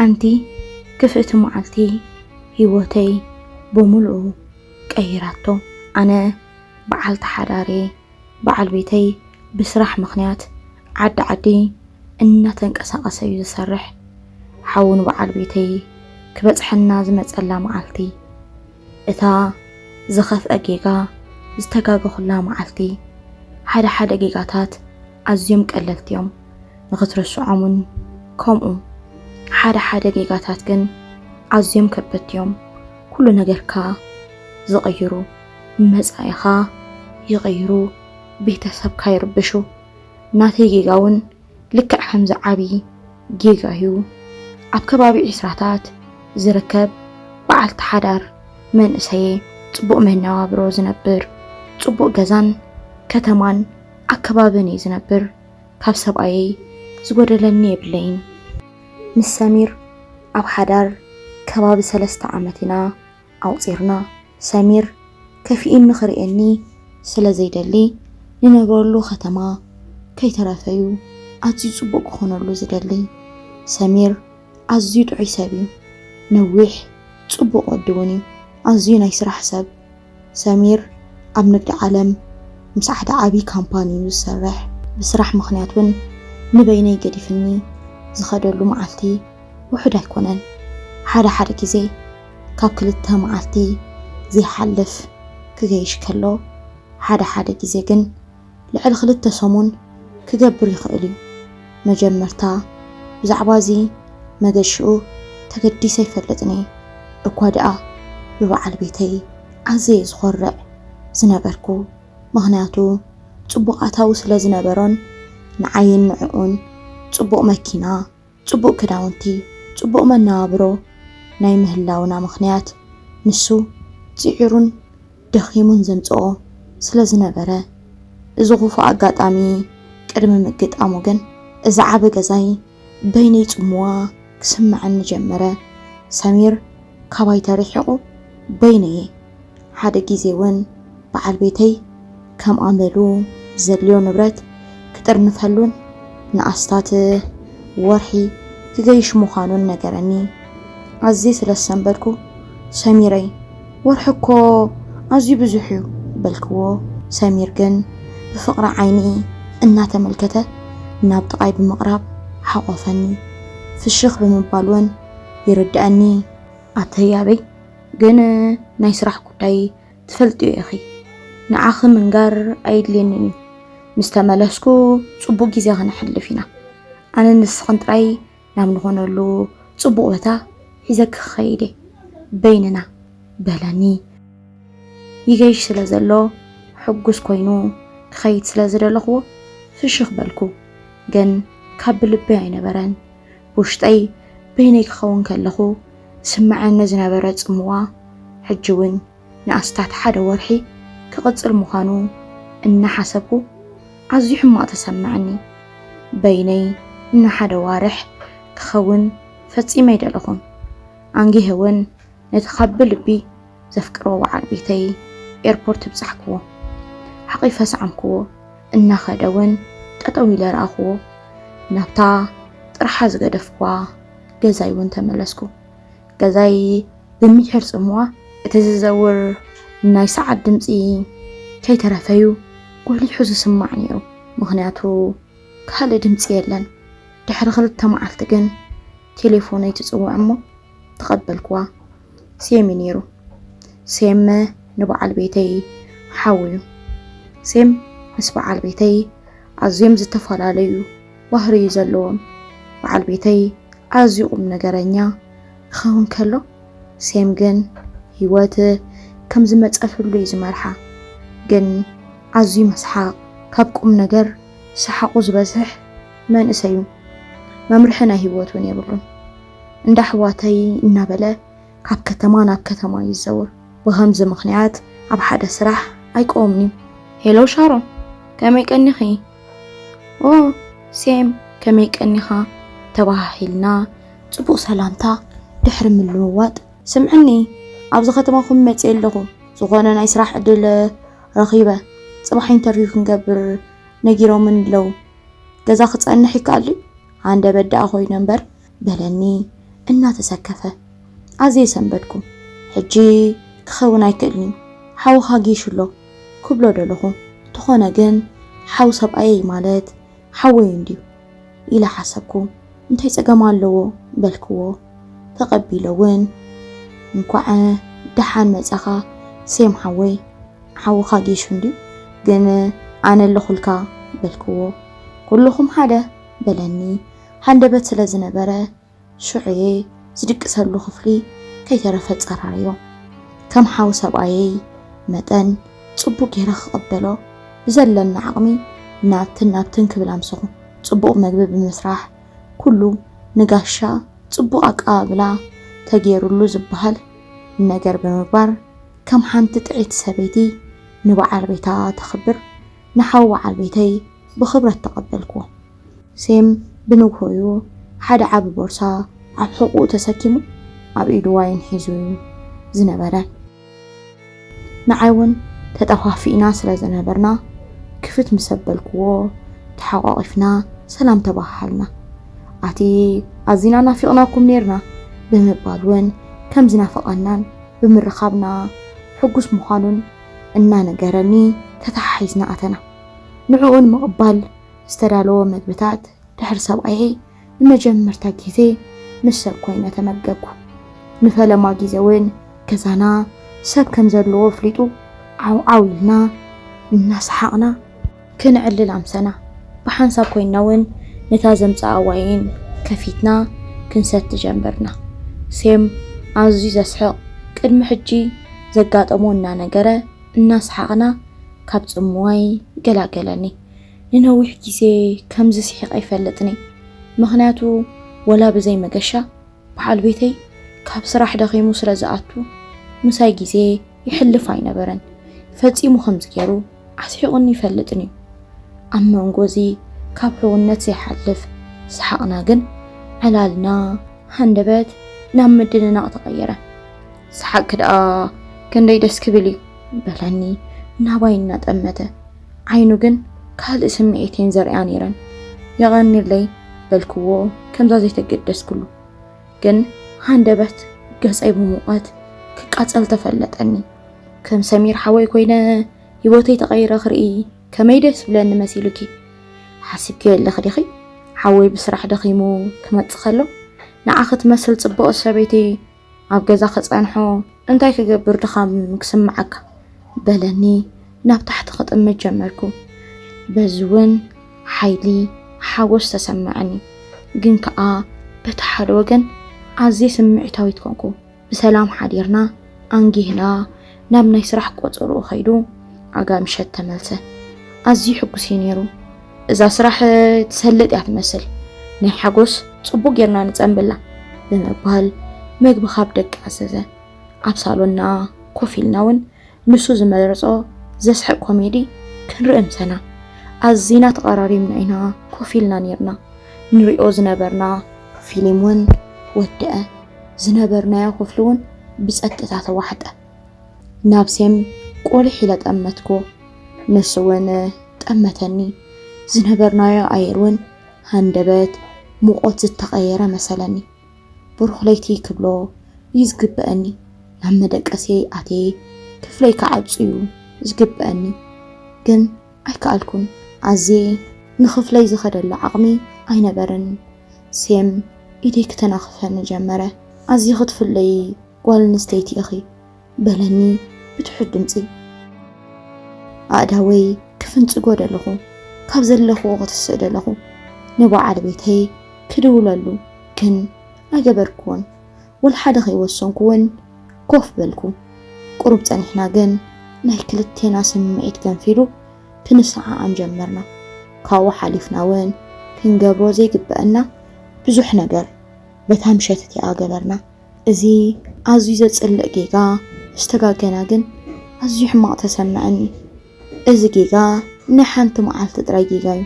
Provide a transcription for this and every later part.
ሓንቲ ክፍእቲ መዓልቲ ህይወተይ ብምልኡ ቀይራቶ። ኣነ በዓልቲ ሓዳር እየ። በዓል ቤተይ ብስራሕ ምኽንያት ዓዲ ዓዲ እናተንቀሳቐሰ እዩ ዝሰርሕ። ሓው ንበዓል ቤተይ ክበጽሐና ዝመጸላ መዓልቲ፣ እታ ዝኸፍአ ጌጋ ዝተጋገኹላ መዓልቲ። ሓደ ሓደ ጌጋታት ኣዝዮም ቀለልቲ እዮም፣ ንኽትርስዖም እውን ከምኡ። ሓደ ሓደ ጌጋታት ግን ኣዝዮም ከበድቲ እዮም፣ ኩሉ ነገርካ ዝቕይሩ፣ መጻኢኻ ይቕይሩ፣ ቤተሰብካ ይርብሹ። ናተይ ጌጋ እውን ልክዕ ከምዚ ዓቢ ጌጋ እዩ። ኣብ ከባቢ ዒስራታት ዝርከብ በዓልቲ ሓዳር መንእሰየ፣ ጽቡቕ መነባብሮ ዝነብር፣ ጽቡቕ ገዛን ከተማን ኣከባብን እየ ዝነብር። ካብ ሰብኣየይ ዝጎደለኒ የብለይን። ምስ ሰሚር ኣብ ሓዳር ከባቢ ሰለስተ ዓመት ኢና ኣቑጺርና። ሰሚር ከፊኡኒ ክርእየኒ ስለ ዘይደሊ፣ ንነብረሉ ከተማ ከይተረፈዩ ኣዝዩ ጽቡቕ ክኾነሉ ዝደሊ። ሰሚር ኣዝዩ ጥዑይ ሰብ እዩ። ነዊሕ፣ ጽቡቕ ወዲ እውን እዩ። ኣዝዩ ናይ ስራሕ ሰብ። ሰሚር ኣብ ንግዲ ዓለም ምስ ሓደ ዓቢ ካምፓኒ እዩ ዝሰርሕ። ብስራሕ ምኽንያት እውን ንበይነይ ገዲፍኒ ዝኸደሉ መዓልቲ ውሑድ ኣይኮነን። ሓደ ሓደ ግዜ ካብ ክልተ መዓልቲ ዘይሓልፍ ክገይሽ ከሎ፣ ሓደ ሓደ ግዜ ግን ልዕሊ ክልተ ሰሙን ክገብር ይኽእል እዩ። መጀመርታ ብዛዕባ እዚ መገሽኡ ተገዲሰ ኣይፈልጥን እየ። እኳ ደኣ ብበዓል ቤተይ ኣዝየ እየ ዝኾርዕ ዝነበርኩ። ምኽንያቱ ጽቡቕ ኣታዊ ስለ ዝነበሮን ንዓይን ንዕኡን ጽቡቕ መኪና፣ ጽቡቕ ክዳውንቲ፣ ጽቡቕ መነባብሮ ናይ ምህላውና ምኽንያት ንሱ ጽዒሩን ደኺሙን ዘምጽኦ ስለ ዝነበረ፣ እዚ ክፉእ ኣጋጣሚ ቅድሚ ምግጣሙ ግን፣ እዚ ዓቢ ገዛይ በይነይ ጽምዋ ክስምዓኒ ጀመረ። ሰሚር ካባይ ተርሒቑ በይነየ። ሓደ ግዜ እውን በዓል ቤተይ ከም ኣመሉ ዘድልዮ ንብረት ክጥርንፈሉን ንኣስታት ወርሒ ክገይሽ ምዃኑን ነገረኒ። ኣዝየ ስለ ዝሰንበድኩ፣ "ሰሚረይ፣ ወርሒ እኮ ኣዝዩ ብዙሕ እዩ" በልክዎ። ሰሚር ግን ብፍቕሪ ዓይኒ እናተመልከተ ናብ ጥቓይ ብምቕራብ ሓቖፈኒ። ፍሽኽ ብምባል እውን ይርድኣኒ። "ኣተያበይ፣ ግን ናይ ስራሕ ጉዳይ ትፈልጥዮ ኢኺ። ንዓኺ ምንጋር ኣየድልየንን እዩ። ምስ ተመለስኩ ጽቡቕ ግዜ ከነሕልፍ ኢና። ኣነን ንስኽን ጥራይ ናብ ዝኾነሉ ጽቡቕ ቦታ ሒዘኪ ክኸይድ እየ፣ በይንና" በለኒ። ይገይሽ ስለ ዘሎ፣ ሕጉስ ኮይኑ ክኸይድ ስለ ዝደለኽዎ ፍሽኽ በልኩ። ግን ካብ ብልበይ ኣይነበረን። ብውሽጠይ በይነይ ክኸውን ከለኹ ዝስምዓኒ ዝነበረ ጽምዋ፣ ሕጂ እውን ንኣስታት ሓደ ወርሒ ክቕጽል ምዃኑ እናሓሰብኩ ኣዝዩ ሕማቕ ተሰምዓኒ። በይነይ ንሓደ ዋርሕ ክኸውን ፈጺመ ኣይደለኹን። ኣንጊሀ እውን ነቲ ካብ ብልቢ ዘፍቅሮ በዓል ቤተይ ኤርፖርት ኣብጻሕክዎ። ሓቒፈ ሰዓምክዎ። እናኸደ እውን ጠጠው ኢለ ረኣኽዎ። ናብታ ጥርሓ ዝገደፍክዋ ገዛይ እውን ተመለስኩ። ገዛይ ብምሒር ጽምዋ፣ እቲ ዝዘውር ናይ ሰዓት ድምጺ ከይተረፈዩ ጎሊሑ ዝስማዕ ነይሩ። ምኽንያቱ ካልእ ድምጺ የለን። ድሕሪ ክልተ መዓልቲ ግን ቴሌፎነይ ትጽውዕ እሞ ተቐበልክዋ። ሴም እዩ ነይሩ። ሴም ንበዓል ቤተይ ሓው እዩ። ሴም ምስ በዓል ቤተይ ኣዝዮም ዝተፈላለዩ ባህሪ እዩ ዘለዎም። በዓል ቤተይ ኣዝዩ ቁም ነገረኛ ክኸውን ከሎ፣ ሴም ግን ህይወት ከም ዝመጸትሉ እዩ ዝመርሓ። ግን ኣዝዩ መስሓቕ፣ ካብ ቁም ነገር ሰሓቑ ዝበዝሕ መንእሰይ እዩ። መምርሒ ናይ ህይወት እውን የብሉን። "እንዳ ኣሕዋተይ" እናበለ ካብ ከተማ ናብ ከተማ ይዘውር። ብኸምዚ ምኽንያት ኣብ ሓደ ስራሕ ኣይቀውምን እዩ። "ሄሎ ሻሮን፣ ከመይ ቀኒኺ?" "ኦ ሴም፣ ከመይ ቀኒኻ?" ተባሃሂልና ጽቡቕ ሰላምታ ድሕሪ ምልውዋጥ፣ "ስምዕኒ፣ ኣብዚ ከተማኹም መጺኤ ኣለኹ። ዝኾነ ናይ ስራሕ ዕድል ረኺበ። ጽባሕ ኢንተርቪው ክንገብር ነጊሮምን ኣለዉ። ገዛ ክጸንሕ ይከኣል ድዩ? ሃንደበት ደኣ ኮይኑ እምበር" በለኒ እናተሰከፈ። ኣዝየ ሰንበድኩ። ሕጂ ክኸውን ኣይክእልን እዩ፣ ሓውኻ ጌሹ ኣሎ ክብሎ ደለኹ። እንተኾነ ግን ሓው ሰብኣየይ ማለት ሓወይ እንድዩ ኢለ ሓሰብኩ። እንታይ ጸገም ኣለዎ በልክዎ። ተቐቢለ እውን እንኳዕ ደሓን መጻኻ ሴም ሓወይ፣ ሓውኻ ጌሹ እንድዩ ግን ኣነ ኣለኹልካ በልክዎ። ኩልኹም ሓደ በለኒ። ሃንደበት ስለ ዝነበረ ሽዑ እየ ዝድቅሰሉ ክፍሊ ከይተረፈ ጸራርዮ። ከም ሓው ሰብኣየይ መጠን ጽቡቕ ገይረ ክቕበሎ ብዘለኒ ዓቕሚ ናብትን ናብትን ክብል ኣምሰኹ። ጽቡቕ መግቢ ብምስራሕ ኩሉ ንጋሻ ጽቡቕ ኣቀባብላ ተገይሩሉ ዝበሃል ነገር ብምግባር ከም ሓንቲ ጥዕይቲ ሰበይቲ ንበዓል ቤታ ተኽብር ንሓው በዓል ቤተይ ብኽብረት ተቐበልክዎ። ሴም ብንግሆዩ ሓደ ዓቢ ቦርሳ ኣብ ሕቑኡ ተሰኪሙ ኣብ ኢዱ ዋይን ሒዙ እዩ ዝነበረ። ንዓይ እውን ተጠፋፊእና ስለ ዝነበርና ክፍት ምስ ኣበልክዎ ተሓቋቒፍና ሰላም ተባሃሃልና። ኣቲ ኣዚና ናፊቕናኩም ኔርና ብምባል እውን ከም ዝናፈቐናን ብምርኻብና ሕጉስ ምዃኑን እናነገረኒ ተተሓሒዝና ኣተና። ንዕኡ ንምቕባል ዝተዳለወ መግብታት ድሕሪ ሰብኣየይ ንመጀመርታ ግዜ ምስ ሰብ ኮይነ ተመገብኩ። ንፈለማ ግዜ እውን ገዛና ሰብ ከም ዘለዎ ኣፍሊጡ ዓው ዓው ኢልና እናሰሓቕና ክነዕልል ኣምሰና። ብሓንሳብ ኮይንና እውን ነታ ዘምጽኣ ዋይን ከፊትና ክንሰቲ ጀመርና። ሴም ኣዝዩ ዘስሕቕ ቅድሚ ሕጂ ዘጋጠሞ እናነገረ እናሰሓቕና ካብ ጽምዋይ ገላገለኒ። ንነዊሕ ግዜ ከምዚ ስሒቐ ኣይፈልጥን እየ። ምኽንያቱ ወላ ብዘይ መገሻ በዓል ቤተይ ካብ ስራሕ ደኺሙ ስለ ዝኣቱ ምሳይ ግዜ ይሕልፍ ኣይነበረን። ፈጺሙ ከምዚ ገይሩ ኣስሒቑኒ ይፈልጥን እዩ። ኣብ መንጎ እዚ ካብ ሕውነት ዘይሓልፍ ሰሓቕና ግን ዕላልና ሃንደበት ናብ ምድንናቕ ተቐየረ። ሰሓቕኪ ደኣ ክንደይ ደስ ክብል እዩ በለኒ ናባይ እናጠመተ። ዓይኑ ግን ካልእ ስምዒት እየን ዘርእያ ነይረን። የቐንየለይ በልክዎ ከምዛ ዘይተገደስክሉ። ግን ሃንደበት ገጸይ ብሙቐት ክቃጸል ተፈለጠኒ። ከም ሰሚር ሓወይ ኮይነ ህይወተይ ተቐይረ ክርኢ ከመይ ደስ ብለኒ መሲሉኪ። ሓሲብኪ ኣለኺ ዲኺ? ሓወይ ብስራሕ ደኺሙ ክመጽእ ከሎ ንዓኺ ትመስል ጽብቕቲ ሰበይቲ ኣብ ገዛ ክጸንሖ እንታይ ክገብር ድኻም ክስምዓካ? በለኒ ናብ ታሕቲ ክጥምት ጀመርኩ። በዚ እውን ሓይሊ ሓጎስ ተሰመዐኒ። ግን ከኣ በቲ ሓደ ወገን ኣዝየ ስምዒታዊት ኮንኩ። ብሰላም ሓዲርና ኣንጊህና ናብ ናይ ስራሕ ቆጸርኡ ከይዱ ኣጋ ምሸት ተመልሰ። ኣዝዩ ሕጉስ እዩ ነይሩ። እዛ ስራሕ ትሰልጥ እያ ትመስል፣ ናይ ሓጎስ ጽቡቕ ጌርና ንጸንብላ ብምባል መግቢ ካብ ደቂ ኣዘዘ። ኣብ ሳሎንና ኮፍ ኢልና እውን ንሱ ዝመረጾ ዘስሕቕ ኮሜዲ ክንርኢ ምሰና። ኣዚና ተቐራሪብና ኢና ኮፍ ኢልና ኔርና። ንሪኦ ዝነበርና ፊልም እውን ወደአ። ዝነበርናዮ ክፍሊ እውን ብጸጥታ ተዋሕጠ። ናብ ሴም ቆልሕ ኢለ ጠመትኩ። ንሱ እውን ጠመተኒ። ዝነበርናዮ ኣየር እውን ሃንደበት ሙቐት ዝተቐየረ መሰለኒ። ብሩኽ ለይቲ ክብሎ እዩ ዝግበኣኒ። ናብ መደቀስየይ ኣትየ ክፍለይ ክዓጹ እዩ ዝግበኣኒ። ግን ኣይከኣልኩን። ኣዝየ ንኽፍለይ ዝኸደሉ ዓቕሚ ኣይነበርን። ሴም ኢደይ ክተናኽፈኒ ጀመረ። ኣዝየ ክትፍለይ ጓል ኣንስተይቲ ኢኺ በለኒ ብትሑት ድምጺ። ኣእዳወይ ክፍንጽጎ ደለኹ። ካብ ዘለኹዎ ክትስእ ደለኹ። ንበዓል ቤተይ ክድውለሉ ግን ኣይገበርኩዎን። ወላ ሓደ ከይወሰንኩ እውን ኮፍ በልኩ። ቁሩብ ጸኒሕና ግን ናይ ክልቴና ስምዒት ገንፊሉ ክንሰዓዓም ጀመርና። ካብኡ ሓሊፍና እውን ክንገብሮ ዘይግበኣና ብዙሕ ነገር በታ ምሸት እቲኣ ገበርና። እዚ ኣዝዩ ዘጽልእ ጌጋ ዝተጋገና ግን ኣዝዩ ሕማቕ ተሰምዐኒ። እዚ ጌጋ ናይ ሓንቲ መዓልቲ ጥራይ ጌጋ እዩ።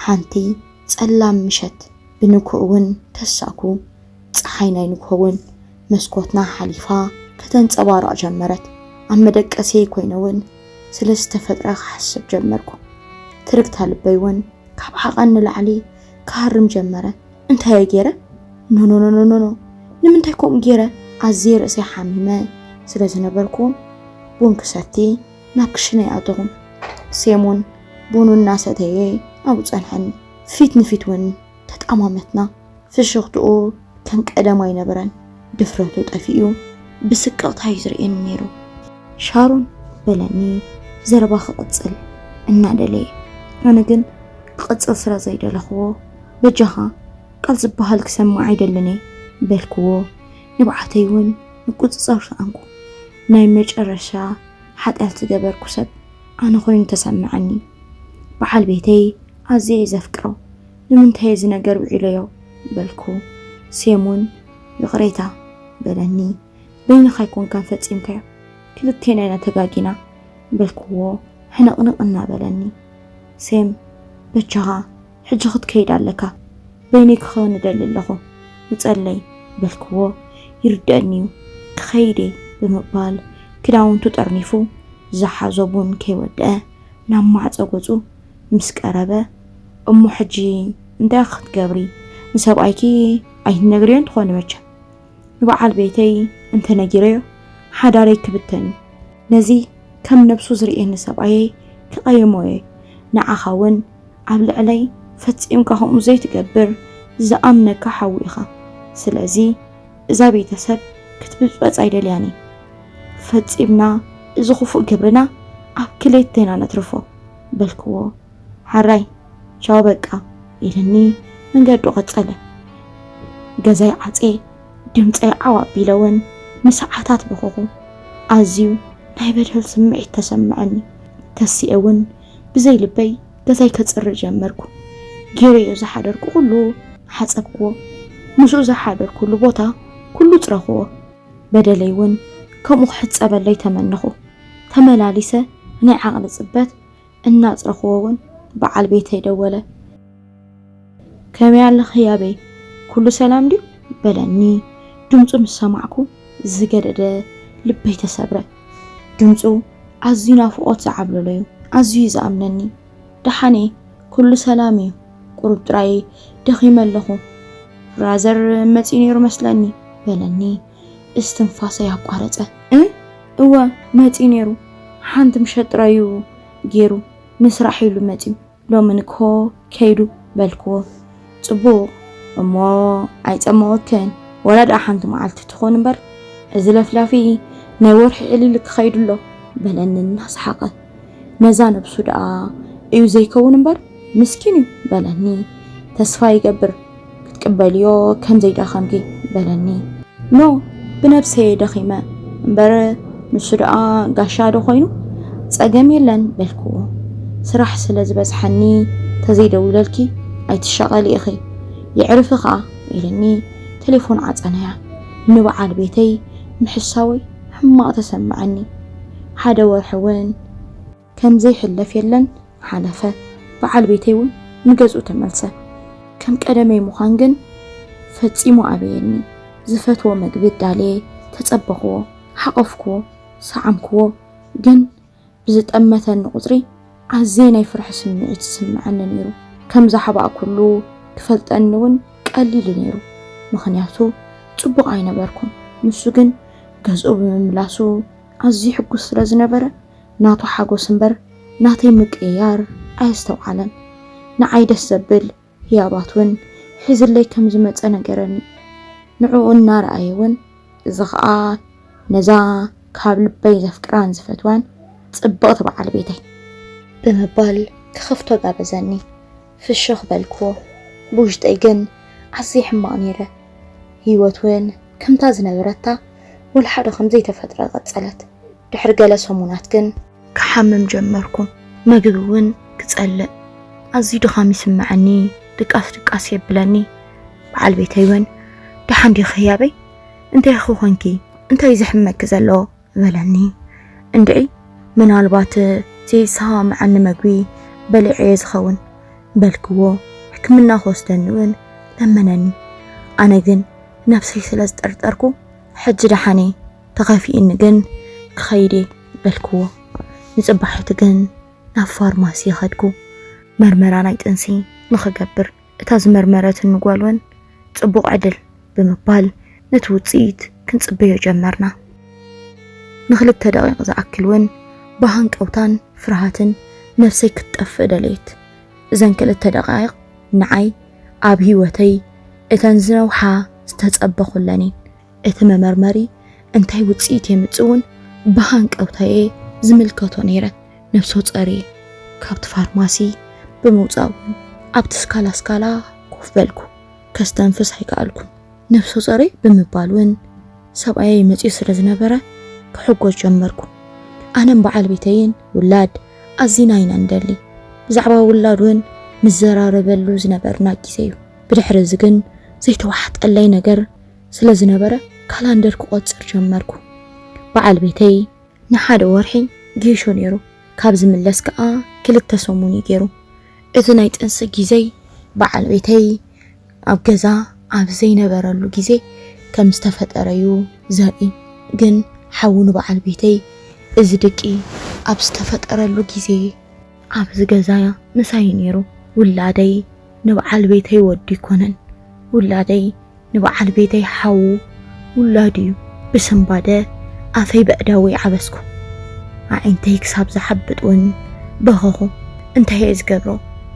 ሓንቲ ጸላም ምሸት ብንግሆ እውን ተሳእኩ። ጸሓይ ናይ ንግሆ እውን መስኮትና ሓሊፋ ከተንጸባርቕ ጀመረት። ኣብ መደቀስየይ ኮይነ እውን ስለ ዝተፈጥረ ክሓስብ ጀመርኩ። ትርግታ ልበይ እውን ካብ ዓቐን ንላዕሊ ክሃርም ጀመረ። እንታይ እየ ገይረ? ኖ ኖ ኖ ኖ ኖ ኖ። ንምንታይ ከምኡ ገይረ? ኣዝየ ርእሰይ ሓሚመ ስለ ዝነበርኩ ቡን ክሰቲ ናብ ክሽነ ይኣተኹ። ሴም እውን ቡኑ እናሰተየ ኣብኡ ጸንሐኒ። ፊት ንፊት እውን ተጠማመትና። ፍሽኽትኡ ከም ቀደም ኣይነበረን። ድፍረቱ ጠፊኡ ብስቅቕታ እዩ ዝርእየኒ ነይሩ። ሻሮን፣ በለኒ ዘረባ ክቕጽል እናደለየ። ኣነ ግን ክቕጽል ስለ ዘይደለኽዎ፣ በጃኻ ቃል ዝበሃል ክሰምዕ ኣይደልን እየ በልክዎ። ንብዓተይ እውን ምቁጽጻር ሰኣንኩ። ናይ መጨረሻ ሓጢኣት ዝገበርኩ ሰብ ኣነ ኮይኑ ተሰምዐኒ። በዓል ቤተይ ኣዝየ እየ ዘፍቅሮ። ንምንታይ እዚ ነገር ውዒለዮ በልኩ። ሴም እውን ይቕሬታ በለኒ። በይንኻ ኣይኮንካን ፈጺምካዮ፣ ክልቴና ኢና ተጋጊና በልክዎ ሕንቕንቕ እናበለኒ። ሴም፣ በጃኻ ሕጂ ክትከይድ ኣለካ፣ በይነይ ክኸውን እደሊ ኣለኹ፣ ንጸለይ በልክዎ። ይርደኣኒ እዩ፣ ክኸይድ እየ ብምባል ክዳውንቱ ጠርኒፉ ዝሓዞ ቡን ከይወደአ ናብ ማዕጾ ገጹ ምስ ቀረበ፣ እሞ ሕጂ እንታይ ክትገብሪ? ንሰብኣይኪ ኣይትነግርዮን ትኾኒ መቸም። ንበዓል ቤተይ እንተነጊረዮ ሓዳረይ ክብተን እዩ። ነዚ ከም ነብሱ ዝርእየኒ ሰብኣየይ ክቐይሞ እየ። ንዓኻ እውን ኣብ ልዕለይ ፈጺምካ ከምኡ ዘይትገብር ዝኣምነካ ሓው ኢኻ። ስለዚ እዛ ቤተሰብ ክትብጽበጽ ኣይደልያን እየ። ፈጺምና እዚ ክፉእ ግብርና ኣብ ክልቴና ነትርፎ በልክዎ። ሓራይ ቻው በቃ ኢልኒ መንገዱ ቀጸለ። ገዛይ ዓጽየ ድምጸይ ዓው ኣቢለ እውን ንሰዓታት በኸኹ። ኣዝዩ ናይ በደል ስምዒት ተሰምዐኒ። ተሲኤ እውን ብዘይ ልበይ ገዛይ ከጽሪ ጀመርኩ። ገይረዮ ዝሓደርኩ ኩሉ ሓጸብክዎ። ምስኡ ዝሓደርኩሉ ቦታ ኩሉ ጽረኽዎ። በደለይ እውን ከምኡ ክሕጸበለይ ተመነኹ። ተመላሊሰ ናይ ዓቕሊ ጽበት እናጽረኽዎ እውን በዓል ቤተይ ደወለ። ከመይ ኣለኺ ህያበይ? ኩሉ ሰላም ድዩ? በለኒ። ድምፁ ምስ ሰማዕኩ ዝገደደ ልበይ ተሰብረ። ድምፁ ኣዝዩ ናፍቖት ዝዓብለሎ እዩ። ኣዝዩ እዩ ዝኣምነኒ። ደሓን እየ፣ ኩሉ ሰላም እዩ። ቁሩብ ጥራይ ደኺመ ኣለኹ። ብራዘር መፂኡ ነይሩ መስለኒ በለኒ እስትንፋሰይ ኣቋረፀ። እ እወ መፂኡ ነይሩ። ሓንቲ ምሸት ጥራይ እዩ ገይሩ፣ ንስራሕ ኢሉ መፂኡ። ሎሚ ንግሆ ከይዱ በልክዎ። ጽቡቕ እሞ ኣይጸመወክን፣ ወላ ደኣ ሓንቲ መዓልቲ ትኹን እምበር፣ እዚ ለፍላፊ ናይ ወርሒ ዕሊል ክኸይዱ ኣሎ በለኒ እናሰሓቐ። ነዛ ነብሱ ደኣ እዩ ዘይከውን እምበር ምስኪን እዩ በለኒ። ተስፋ ይገብር ክትቅበልዮ ከም ዘይደኸምኪ በለኒ። ኖ ብነብሰይ ደኺመ እምበር ንሱ ደኣ ጋሻ ዶ ኮይኑ? ጸገም የለን በልክዎ። ስራሕ ስለ ዝበዝሓኒ ተዘይደዊለልኪ ኣይትሻቐሊ ኢኺ፣ የዕርፊ ኸኣ ኢልኒ ቴሌፎን ዓጸነያ። ንበዓል ቤተይ ምሕሳወይ ሕማቕ ተሰምዐኒ። ሓደ ወርሒ እውን ከም ዘይሕለፍ የለን ሓለፈ። በዓል ቤተይ እውን ንገዝኡ ተመልሰ። ከም ቀደመይ ምዃን ግን ፈጺሙ ኣበየኒ። ዝፈትዎ መግቢ ኣዳልየ ተጸበኽዎ፣ ሓቖፍክዎ፣ ሰዓምክዎ። ግን ብዝጠመተኒ ቁጽሪ ኣዝየ ናይ ፍርሒ ስምዒት ይስምዓኒ ነይሩ። ከም ዝሓባእኩሉ ክፈልጠኒ እውን ቀሊል እዩ ነይሩ፣ ምኽንያቱ ጽቡቕ ኣይነበርኩን። ንሱ ግን ገዝኡ ብምምላሱ ኣዝዩ ሕጉስ ስለ ዝነበረ ናቱ ሓጎስ እምበር ናተይ ምቅይያር ኣየስተውዓለን። ንዓይ ደስ ዘብል ህያባት እውን ሒዝለይ ከም ዝመጸ ነገረኒ። ንዕኡ እናረኣየ እውን እዚ ኸኣ ነዛ ካብ ልበይ ዘፍቅራን ዝፈትዋን ጽብቕቲ በዓል ቤተይ ብምባል ክኸፍቶ ጋበዘኒ። ፍሽኽ በልክዎ። ብውሽጠይ ግን ኣዝየ ሕማቕ ነይረ። ህይወት እውን ከምታ ዝነበረታ ወላ ሓደ ከም ዘይተፈጥረ ቀጸለት። ድሕሪ ገለ ሰሙናት ግን ክሓምም ጀመርኩ። መግቢ እውን ክጸልእ። ኣዝዩ ድኻም ይስምዓኒ፣ ድቃስ ድቃስ የብለኒ። በዓል ቤተይ እውን ደሓን ዲኺ ህያበይ? እንታይ ኢኺ ኮንኪ? እንታይ እዩ ዘሕምመኪ ዘሎ? በለኒ። እንድዒ ምናልባት ዘይሰማምዓኒ መግቢ በሊዐዮ ዝኸውን በልክዎ። ሕክምና ክወስደኒ እውን ለመነኒ። ኣነ ግን ነብሰይ ስለ ዝጠርጠርኩ ሕጂ ደሓን እየ፣ ተኸፊኡኒ ግን ክኸይድ እየ በልክዎ። ንጽባሒቱ ግን ናብ ፋርማሲ ከድኩ። መርመራ ናይ ጥንሲ ንኽገብር እታ ዝመርመረትኒ ጓል እውን ጽቡቕ ዕድል ብምባል ነቲ ውጽኢት ክንጽበዮ ጀመርና። ንኽልተ ደቂቕ ዝኣክል እውን ብሃንቀውታን ፍርሃትን ነፍሰይ ክትጠፍእ ደለየት። እዘን ክልተ ደቃይቕ ንዓይ ኣብ ህይወተይ እተን ዝነውሓ ዝተጸበኹለን እየን። እቲ መመርመሪ እንታይ ውጽኢት የምጽእ እውን ብሃንቀውታ እየ ዝምልከቶ ነይረ። ነፍሰ ጾር እየ። ካብቲ ፋርማሲ ብምውጻእ እውን ኣብቲ ስካላ ስካላ ኮፍ በልኩ። ከስተንፍስ ኣይከኣልኩን። ነፍሰ ጾር እየ ብምባል እውን ሰብኣየይ መጺኡ ስለ ዝነበረ ክሕጎስ ጀመርኩ። ኣነን በዓል ቤተይን ውላድ ኣዚና ኢና ንደሊ። ብዛዕባ ውላድ እውን ንዘራረበሉ ዝነበርና ግዜ እዩ። ብድሕሪ እዚ ግን ዘይተዋሕጠለይ ነገር ስለ ዝነበረ ካላንደር ክቖጽር ጀመርኩ። በዓል ቤተይ ንሓደ ወርሒ ጌሾ ነይሩ። ካብ ዝምለስ ከኣ ክልተ ሰሙን እዩ ገይሩ። እቲ ናይ ጥንሲ ግዜይ በዓል ቤተይ ኣብ ገዛ ኣብ ዘይነበረሉ ግዜ ከም ዝተፈጠረ እዩ ዘርኢ። ግን ሓዉ ንበዓል ቤተይ እዚ ድቂ ኣብ ዝተፈጠረሉ ግዜ ኣብዚ ገዛ ምሳይ ነይሩ። ውላደይ ንበዓል ቤተይ ወዱ ኣይኮነን። ውላደይ ንበዓል ቤተይ ሓዉ ውላዱ እዩ። ብስንባደ ኣፈይ በዕዳዊ ዓበስኩ። ኣዒንተይ ክሳብ ዝሓብጥ እውን በኸኹ። እንታይ እየ ዝገብሮ?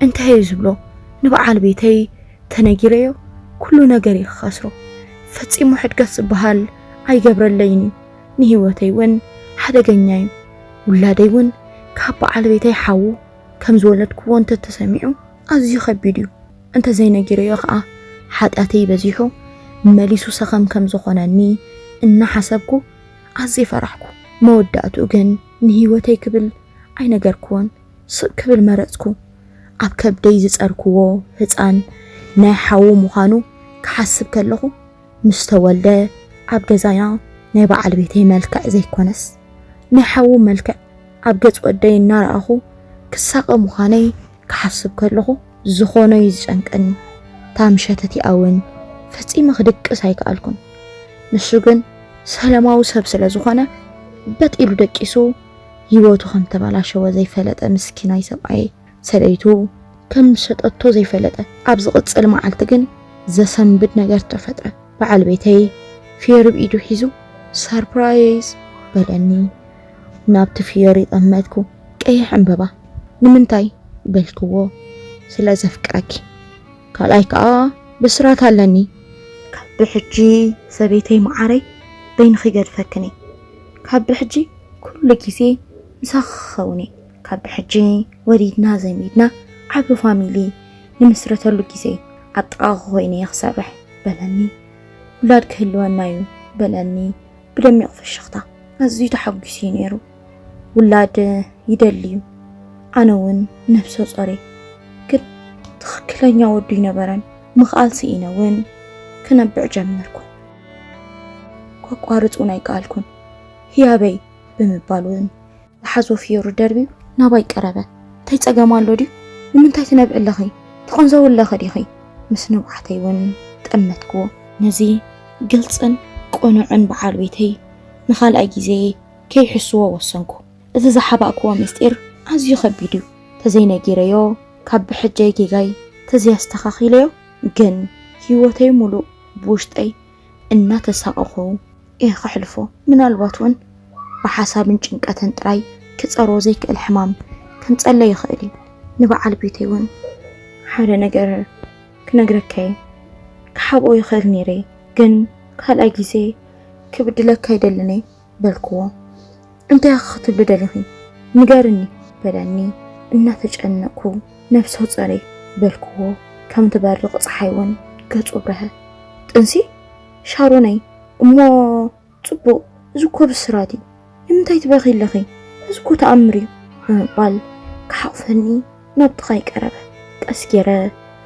እንታይ እየ ዝብሎ? ንበዓል ቤተይ ተነጊረዮ ኩሉ ነገር እየ ክኸስሮ። ፈጺሙ ሕድገት ዝበሃል ኣይገብረለይን እዩ። ንህይወተይ እውን ሓደገኛ እዩ። ውላደይ እውን ካብ በዓል ቤተይ ሓዉ ከም ዝወለድክዎ እንተተሰሚዑ ኣዝዩ ከቢድ እዩ። እንተዘይነጊረዮ ኸኣ ሓጢኣተይ በዚሑ መሊሱ ሰኸም ከም ዝኾነኒ እናሓሰብኩ ኣዝየ ፈራሕኩ። መወዳእትኡ ግን ንህይወተይ ክብል ኣይነገርክዎን። ስቕ ክብል መረጽኩ። ኣብ ከብደይ ዝጸርክዎ ህጻን ናይ ሓዉ ምዃኑ ክሓስብ ከለኹ ምስ ተወልደ ኣብ ገዛና ናይ በዓል ቤተይ መልክዕ ዘይኮነስ ናይ ሓዉ መልክዕ ኣብ ገጽ ወደይ እናረኣኹ ክሳቐ ምዃነይ ክሓስብ ከለኹ ዝኾኖ እዩ ዝጨንቀኒ። እታ ምሸት እቲኣ እውን ፈጺመ ክድቅስ ኣይከኣልኩን። ንሱ ግን ሰላማዊ ሰብ ስለ ዝኾነ በጥ ኢሉ ደቂሱ ህይወቱ ከም ተበላሸወ ዘይፈለጠ ምስኪናይ ሰብኣይ ሰበይቱ ከም ዝሸጠቶ ዘይፈለጠ። ኣብ ዝቕጽል መዓልቲ ግን ዘሰንብድ ነገር ተፈጥረ። በዓል ቤተይ ፍዮሪ ብኢዱ ሒዙ ሰርፕራይዝ በለኒ። ናብቲ ፍዮሪ ጠመትኩ። ቀይሕ ዕምበባ። ንምንታይ በልክዎ። ስለ ዘፍቅረኪ። ካልኣይ ከኣ ብስራት ኣለኒ። ካብ ብሕጂ ሰበይተይ መዓረይ በይንኺ ገድፈክኒ። ካብ ብሕጂ ኩሉ ግዜ ምሳኺ ክኸውን እየ። ካብ ብሕጂ ወሊድና ዘሚድና ዓቢ ፋሚሊ ንምስረተሉ ግዜ ኣብ ጥቓኺ ኮይነ እየ ክሰርሕ በለኒ። ውላድ ክህልወና እዩ በለኒ ብደሚቕ ፍሽኽታ። ኣዝዩ ተሓጒሱ እዩ ነይሩ። ውላድ ይደሊ እዩ። ኣነ እውን ነፍሰ ጾር እየ። ግን ትኽክለኛ ወዱ ኣይነበረን። ምኽኣል ስኢነ እውን ክነብዕ ጀመርኩ። ከቋርጽ እውን ኣይከኣልኩን። ህያበይ ብምባል እውን ዝሓዞ ፍዮሪ ደርብዩ ናባይ ቀረበ። እንታይ ጸገም ኣሎ ድዩ? ንምንታይ ትነብዒ ኣለኺ? ትቕንዘዊ ኣለኺ ዲኺ? ምስ ንብዓተይ እውን ጠመትክዎ። ነዚ ግልጽን ቅኑዕን በዓል ቤተይ ንኻልኣይ ግዜ ከይሕስዎ ወሰንኩ። እቲ ዝሓባእክዎ ምስጢር ኣዝዩ ከቢድ እዩ። ተዘይነጊረዮ ካብ ብሕጀይ ጌጋይ ተዘያስተኻኺለዮ ግን ህይወተይ ሙሉእ ብውሽጠይ እናተሳቐኹ እየ ከሕልፎ። ምናልባት እውን ብሓሳብን ጭንቀትን ጥራይ ክጸሮ ዘይክእል ሕማም ከምጸለይ ይኽእል እዩ። ንበዓል ቤተይ እውን ሓደ ነገር ክነግረካ እየ። ክሓብኦ ይኽእል ነይረ፣ ግን ካልኣይ ግዜ ክብድለካ ኣይደልን እየ በልክዎ። እንታይ ኢኺ ክትብሊ ደሊኺ? ንገርኒ በለኒ እናተጨነቕኩ። ነብሰ ጾር እየ በልክዎ። ከም ትበርቕ ጸሓይ እውን ገጹ ብርሀ። ጥንሲ ሻሮነይ እሞ ጽቡቕ፣ እዚ እኮ ብስራት እዩ። ንምንታይ ትበኺ ኣለኺ? እዚ እኮ ተኣምር እዩ ብምባል ክሓቑፈኒ ናብ ጥቓይ ቀረበ። ቀስ ገይረ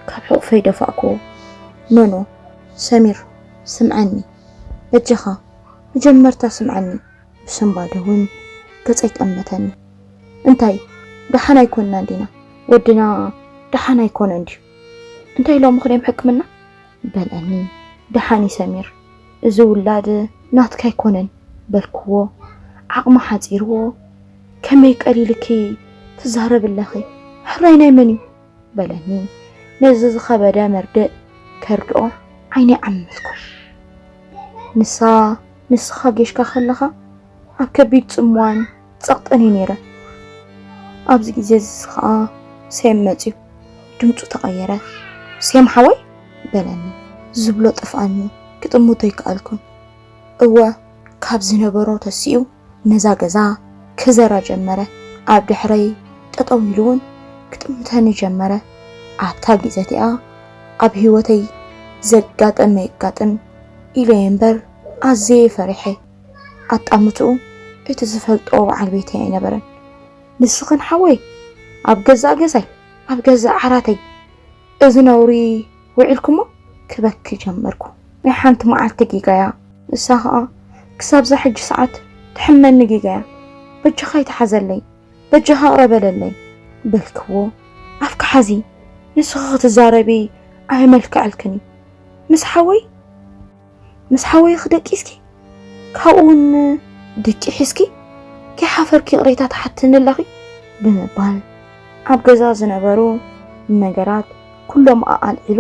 ካብ ሕቑፈይ ደፋእክዎ። ኖኖ ሰሚር ስምዐኒ፣ በጃኻ መጀመርታ ስምዐኒ። ብስንባደ እውን ገጸይ ጠመተኒ። እንታይ ደሓን ኣይኮንናን ዲና? ወድና ደሓን ኣይኮነን ድዩ? እንታይ ሎሚ ክደም ሕክምና በለኒ። ደሓን እዩ ሰሚር፣ እዚ ውላድ ናትካ ኣይኮነን በልክዎ። ዓቕሚ ሓጺርዎ ከመይ ቀሊልኪ ትዛረቢ ኣለኺ? ሕራይ ናይ መን እዩ በለኒ። ነዚ ዝኸበደ መርድእ ከርድኦ ዓይነይ ዓመትኩ። ንሳ ንስኻ ጌሽካ ከለኻ ኣብ ከቢድ ጽምዋን ጸቕጥን እየ ነይረ። ኣብዚ ግዜ እዚ ኸኣ ሴም መጺኡ። ድምጹ ተቐየረ። "ሴም ሓወይ?" በለኒ። ዝብሎ ጠፍኣኒ። ክጥምቶ ኣይከኣልኩን። እወ፣ ካብ ዝነበሮ ተሲኡ ነዛ ገዛ ክዘራ ጀመረ። ኣብ ድሕረይ ጠጠው ኢሉ እውን ክጥምተኒ ጀመረ። ኣብታ ግዜ እቲኣ ኣብ ህይወተይ ዘጋጠመ የጋጥም ኢለ እምበር ኣዝየ ፈሪሐ። ኣጣምትኡ እቲ ዝፈልጦ በዓል ቤተይ ኣይነበረን። "ንስኽን ሓወይ ኣብ ገዛእ ገዛይ፣ ኣብ ገዛእ ዓራተይ እዚ ነውሪ ውዒልኩሞ?" ክበኪ ጀመርኩ። "ናይ ሓንቲ መዓልቲ ጌጋያ፣ ንሳ ኸኣ ክሳብ እዛ ሕጂ ሰዓት ትሕመኒ ጌጋያ። በጃኻ ኣይትሓዘለይ፣ በጃኻ ይቕረ በለለይ" በልክዎ። "ኣፍኪ ሓዚ፣ ንስኺ ክትዛረቢ ኣይመልክዐልክን እዩ። ምስ ሓወይ፣ ምስ ሓወይኺ ደቂስኪ፣ ካብኡ እውን ድቂ ሒዝኪ፣ ከይሓፈርኪ ይቕሬታ ትሓትኒ ኣለኺ?" ብምባል ኣብ ገዛ ዝነበሩ ነገራት ኩሎም ኣኣልዒሉ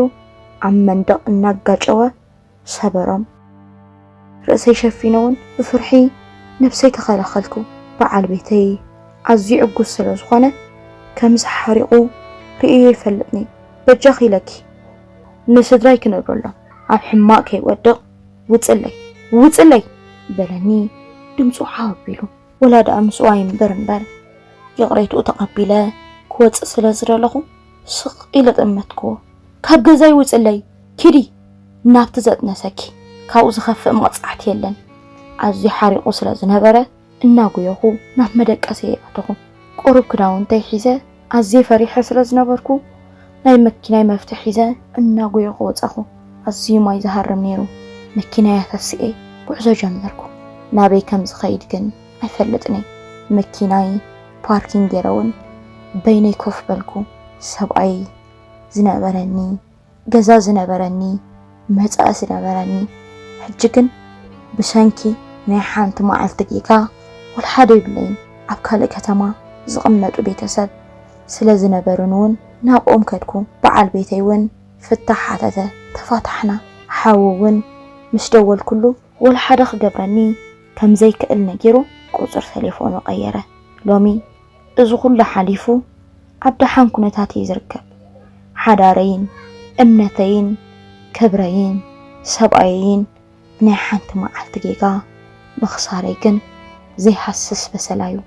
ኣብ መንደቕ እናጋጨወ ሰበሮም። ርእሰይ ሸፊነ እውን ብፍርሒ ነብሰይ ተኸላኸልኩ። በዓል ቤተይ ኣዝዩ ዕጉስ ስለ ዝኾነ፣ ከምዚ ሓሪቑ ርእየ ይፈልጥኒ። "በጃኺ ኢለኪ፣ ንስድራይ ክነግረሎም፣ ኣብ ሕማቕ ከይወድቕ ውጽለይ፣ ውጽለይ!" በለኒ ድምጹ ዓው ኣቢሉ። ወላ ደኣ ምስኡ ኣይንበር እምበር፣ ይቕሬትኡ ተቐቢለ ክወጽእ ስለ ዝደለኹ ስቕ ኢለ ጠመትክዎ። "ካብ ገዛይ ውጽለይ፣ ኪዲ ናብቲ ዘጥነሰኪ፣ ካብኡ ዝኸፍእ መቕጻዕቲ የለን!" ኣዝዩ ሓሪቑ ስለ ዝነበረ እናጉየኹ ናብ መደቀሲ ኣተኹ። ቁሩብ ክዳውንተይ ሒዘ፣ ኣዝየ ፈሪሐ ስለ ዝነበርኩ ናይ መኪናይ መፍትሕ ሒዘ እናጉየኹ ወጻኹ። ኣዝዩ ማይ ዝሃርም ነይሩ። መኪናይ ኣተሲኤ ጉዕዞ ጀመርኩ። ናበይ ከም ዝኸይድ ግን ኣይፈልጥን እየ። መኪናይ ፓርኪንግ ገይረ እውን በይነይ ኮፍ በልኩ። ሰብኣይ ዝነበረኒ፣ ገዛ ዝነበረኒ፣ መጻኢ ዝነበረኒ፣ ሕጂ ግን ብሰንኪ ናይ ሓንቲ መዓልቲ ጌጋ ወላ ሓደ የብለይን። ኣብ ካልእ ከተማ ዝቕመጡ ቤተሰብ ስለ ዝነበሩን እውን ናብኦም ከድኩ። በዓል ቤተይ እውን ፍታሕ ሓተተ። ተፋታሕና። ሓው እውን ምስ ደወልኩሉ ወላ ሓደ ክገብረኒ ከም ዘይክእል ነጊሩ ቁጽሪ ተሌፎኑ ቀየረ። ሎሚ እዚ ኩሉ ሓሊፉ ኣብ ደሓን ኩነታት እዩ ዝርከብ። ሓዳረይን እምነተይን ክብረይን ሰብኣየይን ብናይ ሓንቲ መዓልቲ ጌጋ ምኽሳረይ ግን ዘይሃስስ በሰላ እዩ።